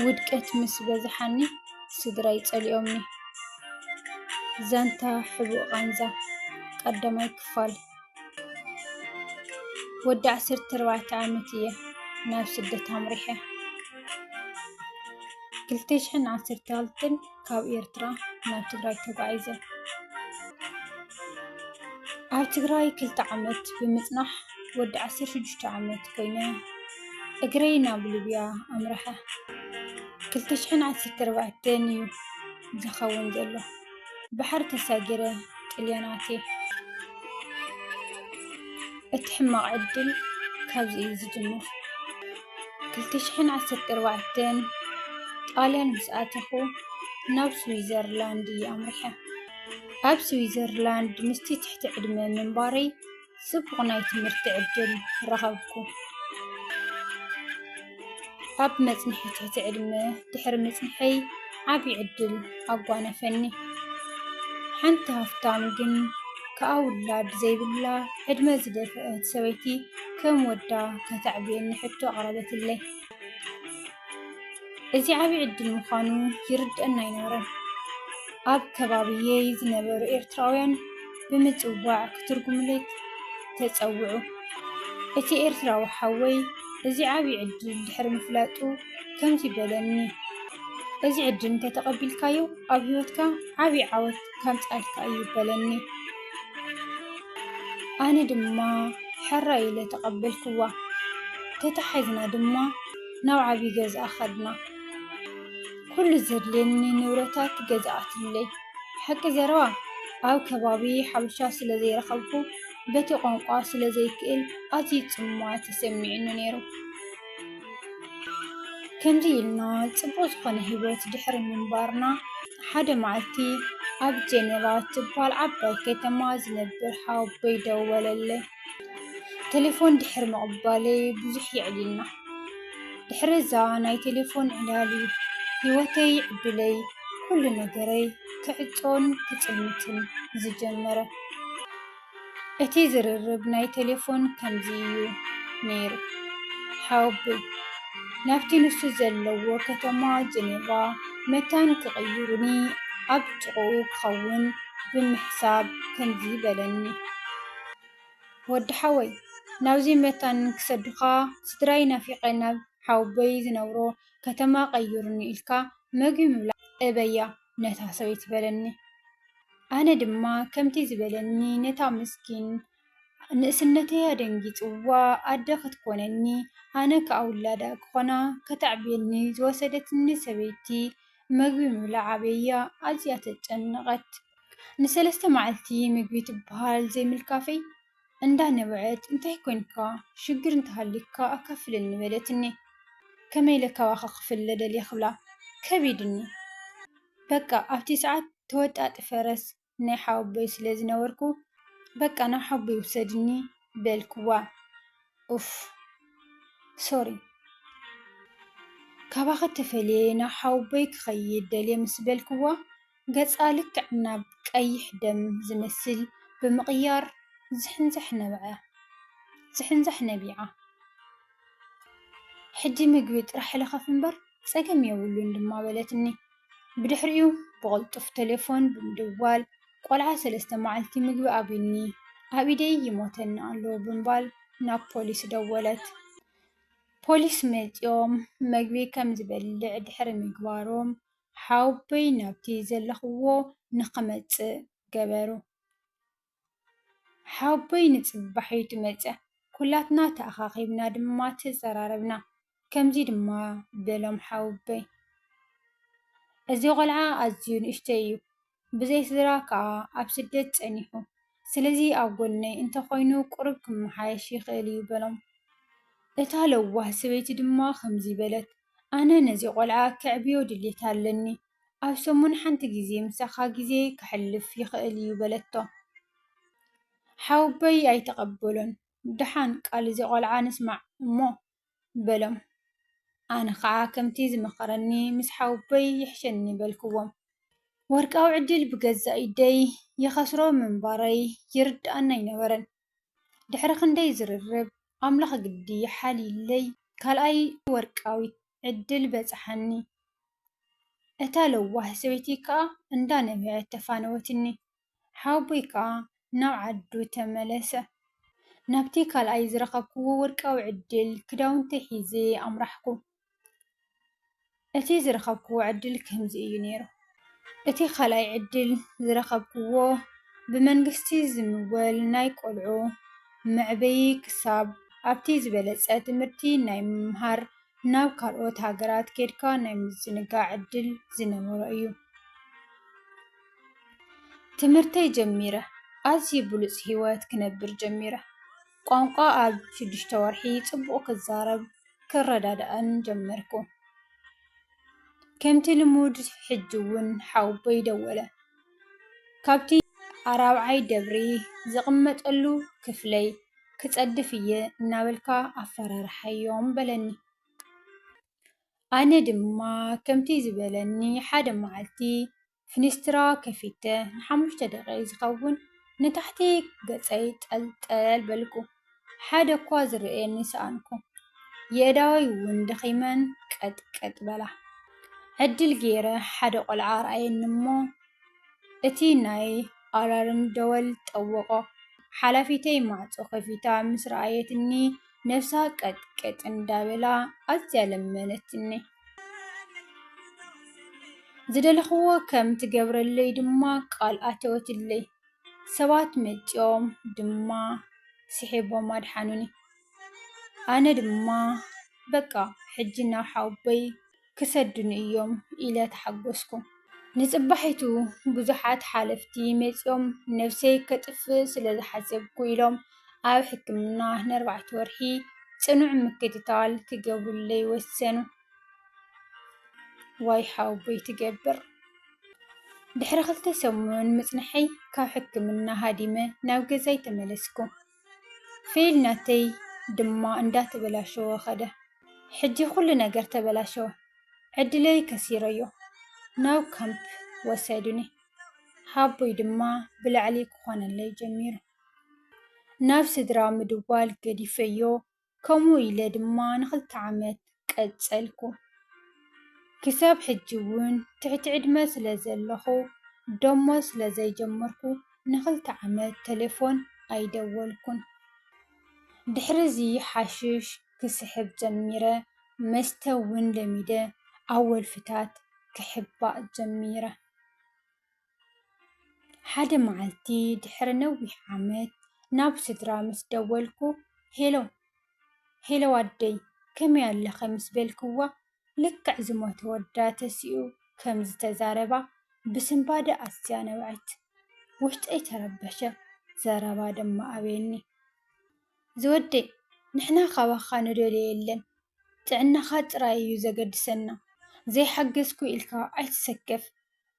ውድቀት ምስ በዝሓኒ፣ ስድራይ ጸሊኦምኒ። ዛንታ ሕቡእ ቃንዛ፣ ቀዳማይ ክፋል። ወዲ ዓሰርተ ኣርባዕተ ዓመት እየ ናብ ስደት ኣምሪሐ። ክልተ ሽሕን ዓሰርተ ክልተን ካብ ኤርትራ ናብ ትግራይ ተጓዒዘ። ኣብ ትግራይ ክልተ ዓመት ብምጽናሕ ወዲ ዓሰርተ ሽዱሽተ ዓመት ኮይነ እግረይ ናብ ሊብያ ኣምረሐ። ክልተ ሽሕን ዓሰርተ ኣርባዕተን እዩ ዝኸውን ዘሎ። ባሕሪ ተሳጊረ ጥልያን ኣትየ። እቲ ሕማቕ ዕድል ካብዚ እዩ ዝጅምር። ክልተ ሽሕን ዓሰርተ ኣርባዕተን ጣልያን ምስ ኣተኹ ናብ ስዊዘርላንድ እየ ኣምሪሐ። ኣብ ስዊዘርላንድ ምስቲ ትሕቲ ዕድመ ምንባረይ ጽቡቕ ናይ ትምህርቲ ዕድል ረኸብኩ። ኣብ መጽንሒ ትሕቲ ዕድመ ድሕሪ ምጽንሐይ ዓቢ ዕድል ኣጓነፈኒ። ሓንቲ ሃፍታም ግን ከኣ ውላድ ዘይብላ ዕድመ ዝደፍአት ሰበይቲ ከም ወዳ ከተዕብየኒ ሕቶ ኣቕረበትለይ። እዚ ዓቢ ዕድል ምዃኑ ይርድኣኒ ኣይነበረን። ኣብ ከባብየይ ዝነበሩ ኤርትራውያን ብምጽዋዕ ክትርጉምለይ ተጸውዑ። እቲ ኤርትራዊ ሓወይ እዚ ዓቢ ዕድል ድሕሪ ምፍላጡ ከምዚ በለኒ፣ "እዚ ዕድል እንተተቐቢልካዮ ኣብ ህይወትካ ዓቢ ዓወት ከምጽኣልካ እዩ" በለኒ። ኣነ ድማ ሕራይ ኢለ ተቐበልክዋ። ተታሒዝና ድማ ናብ ዓቢ ገዝኣ ከድና። ኩሉ ዘድልየኒ ንብረታት ገዝኣትለይ። ሓቂ ዘረባ፣ ኣብ ከባቢ ሓበሻ ስለ ዘይረኸብኩ፣ በቲ ቋንቋ ስለ ዘይክእል ኣዝዩ ጽምዋ ተሰሚዑኒ ነይሩ። ከምዚ ኢልና ጽቡቕ ዝኾነ ህይወት ድሕሪ ምንባርና፣ ሓደ መዓልቲ ኣብ ጀነቫ እትበሃል ዓባይ ከተማ ዝነብር ሓወቦይ ደወለለይ። ቴሌፎን ድሕሪ ምቕባለይ ብዙሕ የዕሊልና። ድሕሪ እዛ ናይ ቴሌፎን ዕላል እዩ ህይወተይ፣ ዕድለይ፣ ኩሉ ነገረይ ክዕጾን ክጽልምትን ዝጀመረ። እቲ ዝርርብ ናይ ቴሌፎን ከምዚ እዩ ነይሩ። ሓወቦይ ናብቲ ንሱ ዘለዎ ከተማ ጀኔቫ መታን ክቕይሩኒ ኣብ ጥቕኡ ክኸውን ብምሕሳብ ከምዚ በለኒ። "ወዲ ሓወይ፣ ናብዚ መታን ክሰዱኻ ስድራይ ናፊቐ ናብ ሓወቦይ ዝነብሮ ከተማ ቀይሩኒ ኢልካ መግቢ ምብላዕ እበያ ነታ ሰበይቲ" በለኒ። ኣነ ድማ ከምቲ ዝበለኒ ነታ ምስኪን ንእስነተይ ኣደንጊጽዋ ኣደ ክትኮነኒ፣ ኣነ ከኣ ውላዳ ክኾና ከተዕብየኒ ዝወሰደትኒ ሰበይቲ መግቢ ምብላዕ ኣበያ ኣዝያ ተጨነቐት። ንሰለስተ መዓልቲ ምግቢ ትበሃል ዘይምልካፈይ እንዳነበዐት፣ "እንታይ ኮንካ? ሽግር እንተሃልዩካ ኣካፍለኒ" በለትኒ። ከመይ ኢለ ካባኻ ክፍለ ደልየ ክብላ ከቢድኒ። በቃ ኣብቲ ሰዓት ተወጣጢ ፈረስ ናይ ሓወቦይ ስለ ዝነበርኩ፣ "በቃ ናብ ሓወቦይ ውሰድኒ" በልክዋ። ኡፍ፣ ሶሪ። "ካባኺ ተፈልየ ናብ ሓወቦይ ክኸይድ ደልየ" ምስ በልክዋ፣ ገጻ ልክዕ ናብ ቀይሕ ደም ዝመስል ብምቕያር ዝሕንዛሕ ነብዐ፣ ዝሕንዛሕ ነቢዓ። "ሕጂ ምግቢ ጥራሕ ልኸፍ እምበር ጸገም የብሉን" ድማ በለትኒ። ብድሕሪኡ ብቕልጡፍ ቴሌፎን ብምድዋል፣ "ቆልዓ ሰለስተ መዓልቲ ምግቢ ኣብዩኒ፣ ኣብ ኢደይ ይሞተኒ ኣሎ" ብምባል ናብ ፖሊስ ደወለት። ፖሊስ መጺኦም መግቢ ከም ዝበልዕ ድሕሪ ምግባሮም፣ ሓወቦይ ናብቲ ዘለኽዎ ንኽመጽእ ገበሩ። ሓወቦይ ንጽባሕ እዩ ትመጸ። ኩላትና ተኣኻኺብና ድማ ተዘራረብና። ከምዚ ድማ በሎም ሓወቦይ፣ "እዚ ቆልዓ ኣዝዩ ንእሽተይ እዩ። ብዘይ ስድራ ከኣ ኣብ ስደት ጸኒሑ። ስለዚ ኣብ ጎነይ እንተኾይኑ ቁሩብ ክመሓየሽ ይኽእል እዩ" በሎም። እታ ለዋህ ሰበይቲ ድማ ከምዚ በለት፣ "ኣነ ነዚ ቆልዓ ከዕብዮ ድሌት ኣለኒ። ኣብ ሰሙን ሓንቲ ግዜ ምሳኻ ግዜ ከሕልፍ ይኽእል እዩ" በለቶ። ሓወቦይ ኣይተቐበሎን። "ደሓን ቃል እዚ ቆልዓ ንስማዕ እሞ" በሎም። ኣነ ኸዓ ከምቲ ዝመኸረኒ ምስ ሓወቦይ ይሕሸኒ በልክዎም። ወርቃዊ ዕድል ብገዛእ ኢደይ ይኸስሮ ምንባረይ ይርድኣኒ ኣይነበረን። ድሕሪ ክንደይ ዝርርብ፣ ኣምላኽ ግዲ ሓልዩለይ ካልኣይ ወርቃዊት ዕድል በጽሓኒ። እታ ለዋህ ሰበይቲ ከኣ እንዳነብዐት ተፋነወትኒ። ሓወቦይ ከኣ ናብ ዓዱ ተመለሰ። ናብቲ ካልኣይ ዝረኸብክዎ ወርቃዊ ዕድል ክዳውንተይ ሒዘ ኣምራሕኩ። እቲ ዝረኸብክዎ ዕድል ከምዚ እዩ ነይሩ። እቲ ካልኣይ ዕድል ዝረኸብክዎ ብመንግስቲ ዝምወል ናይ ቆልዑ መዕበዪ ክሳብ ኣብቲ ዝበለጸ ትምህርቲ ናይ ምምሃር ናብ ካልኦት ሃገራት ኬድካ ናይ ምዝንጋዕ ዕድል ዝነበሮ እዩ። ትምህርተይ ጀሚረ፣ ኣዝዩ ብሉጽ ህይወት ክነብር ጀሚረ። ቋንቋ ኣብ ሽዱሽተ ወርሒ ጽቡቕ ክዛረብ ክረዳዳእን ጀመርኩ። ከምቲ ልሙድ ሕጂ እውን ሓወቦይ ደወለ። ካብቲ ኣራብዓይ ደብሪ ዝቕመጠሉ ክፍለይ ክጸድፍ እየ እናበልካ ኣፈራርሓዮም በለኒ። ኣነ ድማ ከምቲ ዝበለኒ ሓደ መዓልቲ ፍኒስትራ ከፊተ ንሓሙሽተ ደቂቕ ዝኸውን ንታሕቲ ገጸይ ጠልጠል በልኩ። ሓደ እኳ ዝርእየኒ ሰኣንኩ። የእዳወይ እውን ደኺመን ቀጥቀጥ በላ። ዕድል ገይረ ሓደ ቆልዓ ረኣየኒ እሞ እቲ ናይ ኣላርም ደወል ጠወቖ። ሓላፊተይ ማዕጾ ከፊታ ምስ ረኣየትኒ ነብሳ ቀጥቀጥ እንዳበላ ኣዝያ ለመነትኒ። ዝደለኽዎ ከም ትገብረለይ ድማ ቃል ኣተወትለይ። ሰባት መጺኦም ድማ ስሒቦም ኣድሓኑኒ። ኣነ ድማ በቃ ሕጂ ናብ ሓወቦይ ክሰዱኒ እዮም ኢለ ተሓጎስኩ። ንጽባሒቱ ብዙሓት ሓለፍቲ መጺኦም ነብሰይ ከጥፍእ ስለ ዝሓሰብኩ ኢሎም ኣብ ሕክምና ንኣርባዕተ ወርሒ ጽኑዕ ምክትታል ክገብሩለይ ወሰኑ። ዋይ ሓወቦይ ትገብር። ድሕሪ ክልተ ሰሙን ምጽንሐይ ካብ ሕክምና ሃዲመ ናብ ገዛይ ተመለስኩ። ፌል ናተይ ድማ እንዳተበላሸወ ኸደ። ሕጂ ኩሉ ነገር ተበላሸወ። ዕድለይ ከሲረዮ። ናብ ካምፕ ወሰዱኒ። ሓቦይ ድማ ብላዕሊ ክኾነለይ ጀሚሩ። ናብ ስድራ ምድዋል ገዲፈዮ። ከምኡ ኢለ ድማ ንኽልተ ዓመት ቀጸልኩ። ክሳብ ሕጂ እውን ትሕቲ ዕድመ ስለ ዘለኹ፣ ደሞዝ ስለ ዘይጀመርኩ፣ ንኽልተ ዓመት ቴሌፎን ኣይደወልኩን። ድሕሪ'ዚ ሓሽሽ ክስሕብ ጀሚረ፣ መስተ እውን ለሚደ፣ ኣብ ወልፍታት ክሕባእ ጀሚረ። ሓደ መዓልቲ ድሕሪ ነዊሕ ዓመት ናብ ስድራ ምስ ደወልኩ፣ "ሄሎ፣ ሄሎ ኣደይ፣ ከመይ ኣለኸ?" ምስ በልክዋ፣ ልክዕ ዝሞተ ወዳ ተሲኡ ከም ዝተዛረባ ብስንባደ ኣዝያ ነብዐት። ውሽጠይ ተረበሸ፣ ዘረባ ድማ ኣበየኒ። "ዝወደይ፣ ንሕና ካባኻ ንደልዮ የለን። ጥዕናኻ ጥራይ እዩ ዘገድሰና። ዘይሓገዝኩ ኢልካ ኣይትሰከፍ።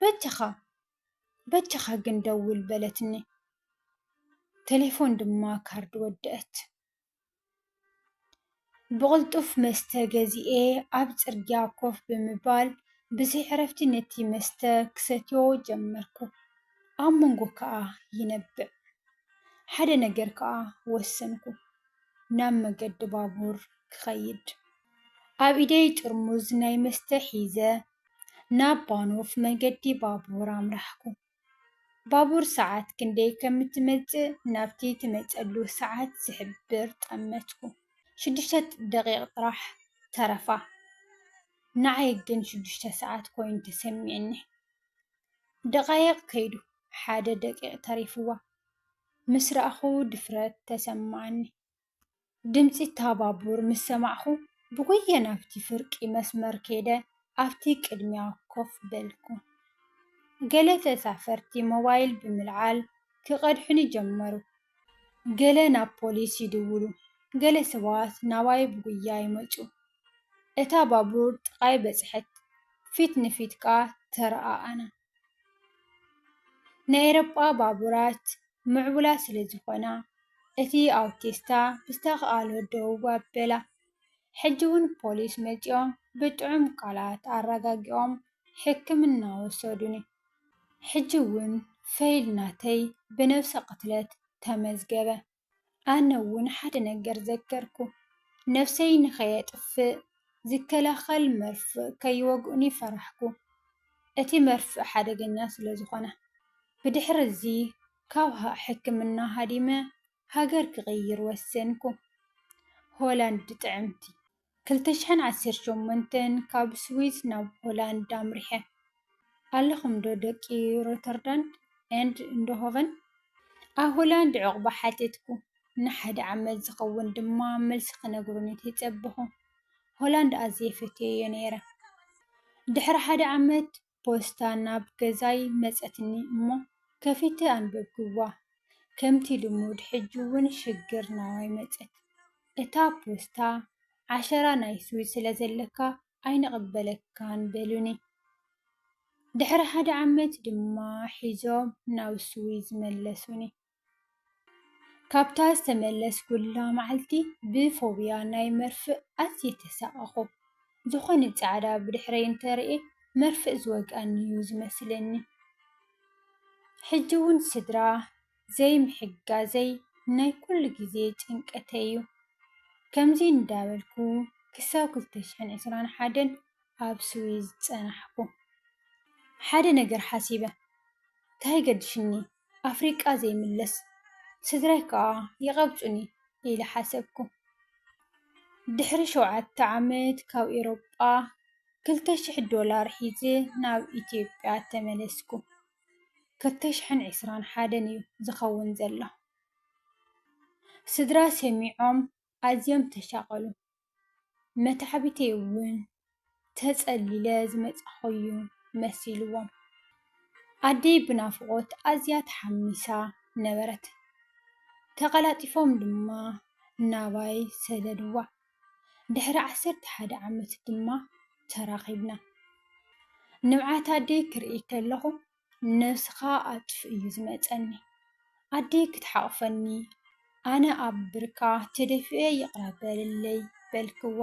በጃኻ፣ በጃኻ ግን ደውል" በለትኒ። ቴሌፎን ድማ ካርድ ወደአት። ብቕልጡፍ መስተ ገዚኤ ኣብ ጽርግያ ኮፍ ብምባል ብዘይ ዕረፍቲ ነቲ መስተ ክሰትዮ ጀመርኩ። ኣብ መንጎ ከኣ ይነብዕ። ሓደ ነገር ከኣ ወሰንኩ፣ ናብ መገዲ ባቡር ክኸይድ። ኣብ ኢደይ ጥርሙዝ ናይ መስተ ሒዘ ናብ ባኖፍ መገዲ ባቡር ኣምራሕኩ። ባቡር ሰዓት ክንደይ ከም እትመጽእ ናብቲ ትመጸሉ ሰዓት ዝሕብር ጠመትኩ። ሽዱሽተ ደቂቕ ጥራሕ ተረፋ። ንዓይ ግን ሽዱሽተ ሰዓት ኮይኑ ተሰሚዕኒ። ደቓይቕ ከይዱ ሓደ ደቂቕ ተሪፍዋ። ምስ ረኣኹ ድፍረት ተሰማዓኒ። ድምጺ እታ ባቡር ምስ ሰማዕኹ፣ ብጉየ ናብቲ ፍርቂ መስመር ከይደ ኣብቲ ቅድሚያ ኮፍ በልኩ። ገለ ተሳፈርቲ ሞባይል ብምልዓል ክቐድሑኒ ጀመሩ። ገለ ናብ ፖሊስ ይድውሉ፣ ገለ ሰባት ናባይ ብጉያ ይመጹ። እታ ባቡር ጥቓይ በጽሐት፣ ፊት ንፊት ከኣ ተረኣኣና። ናይ ኤውሮጳ ባቡራት ምዕቡላት ስለ ዝኾና፣ እቲ ኣውቲስታ ብዝተኻእሎ ደው ኣበላ። ሕጂ እውን ፖሊስ መጺኦም ብጥዑም ቃላት ኣረጋጊኦም ሕክምና ወሰዱኒ። ሕጂ እውን ፈይል ናተይ ብነብሰ ቅትለት ተመዝገበ። ኣነ እውን ሓደ ነገር ዘከርኩ። ነብሰይ ንኸየጥፍእ ዝከላኸል መርፍእ ከይወግኡኒ ፈራሕኩ። እቲ መርፍእ ሓደገኛ ስለ ዝኾነ። ብድሕሪ እዚ ካብ ህ-፣ ሕክምና ሃዲመ ሃገር ክቕይር ወሰንኩ። ሆላንድ ጥዕምቲ። ክልተ ሽሕን ዓሰርተ ሸሞንተን ካብ ስዊዝ ናብ ሆላንድ ኣምሪሐ። ኣለኹም ዶ ደቂ ሮተርዳም ኤንድ ኢንድሆቨን? ኣብ ሆላንድ ዕቑባ ሓተትኩ። ንሓደ ዓመት ዝኸውን ድማ መልሲ ክነግሩኒ ተጸበኹ። ሆላንድ ኣዝየ ፈትየዮ ነይረ። ድሕሪ ሓደ ዓመት ፖስታ ናብ ገዛይ መጸትኒ እሞ ከፊተ ኣንበብክዋ። ከምቲ ልሙድ ሕጂ እውን ሽግር ናባይ መጸት። እታ ፖስታ ዓሸራ ናይ ስዊዝ ስለ ዘለካ ኣይንቕበለካን በሉኒ። ድሕሪ ሓደ ዓመት ድማ ሒዞም ናብ ስዊዝ መለሱኒ። ካብታ ዝተመለስኩላ መዓልቲ ብፎብያ ናይ መርፍእ ኣዝየ ተሳቐኹ። ዝኾነ ጻዕዳ ብድሕረይ እንተርእየ መርፍእ ዝወግኣኒ እዩ ዝመስለኒ። ሕጂ እውን ስድራ ዘይምሕጋዘይ ናይ ኩሉ ግዜ ጭንቀተይ እዩ። ከምዚ እንዳበልኩ ክሳብ ክልተ ሽሕን ዕስራን ሓደን ኣብ ስዊዝ ጸናሕኩ። ሓደ ነገር ሓሲበ፣ "ታይ ገድሽኒ፣ ኣፍሪቃ ዘይምለስ፣ ስድራይ ከኣ ይቐብጹኒ" ኢለ ሓሰብኩ። ድሕሪ ሸውዓተ ዓመት ካብ ኤውሮጳ ክልተ ሽሕ ዶላር ሒዘ ናብ ኢትዮጵያ ተመለስኩ። ክልተ ሽሕን ዕስራን ሓደን እዩ ዝኸውን ዘሎ። ስድራ ሰሚዖም ኣዝዮም ተሻቐሉ። መታሕቢተይ እውን ተጸሊለ ዝመጻኹ እዩ መሲልዎም። ኣደይ ብናፍቖት ኣዝያ ተሓሚሳ ነበረት። ተቐላጢፎም ድማ ናባይ ሰደድዋ። ድሕሪ ዓሰርተ ሓደ ዓመት ድማ ተራኺብና። ንብዓት ኣደይ ክርኢ ከለኹ ነብስኻ ኣጥፍእ እዩ ዝመጸኒ። ኣደይ ክትሓቕፈኒ፣ ኣነ ኣብ ብርካ ተደፊኤ ይቕረ በልለይ በልክዋ።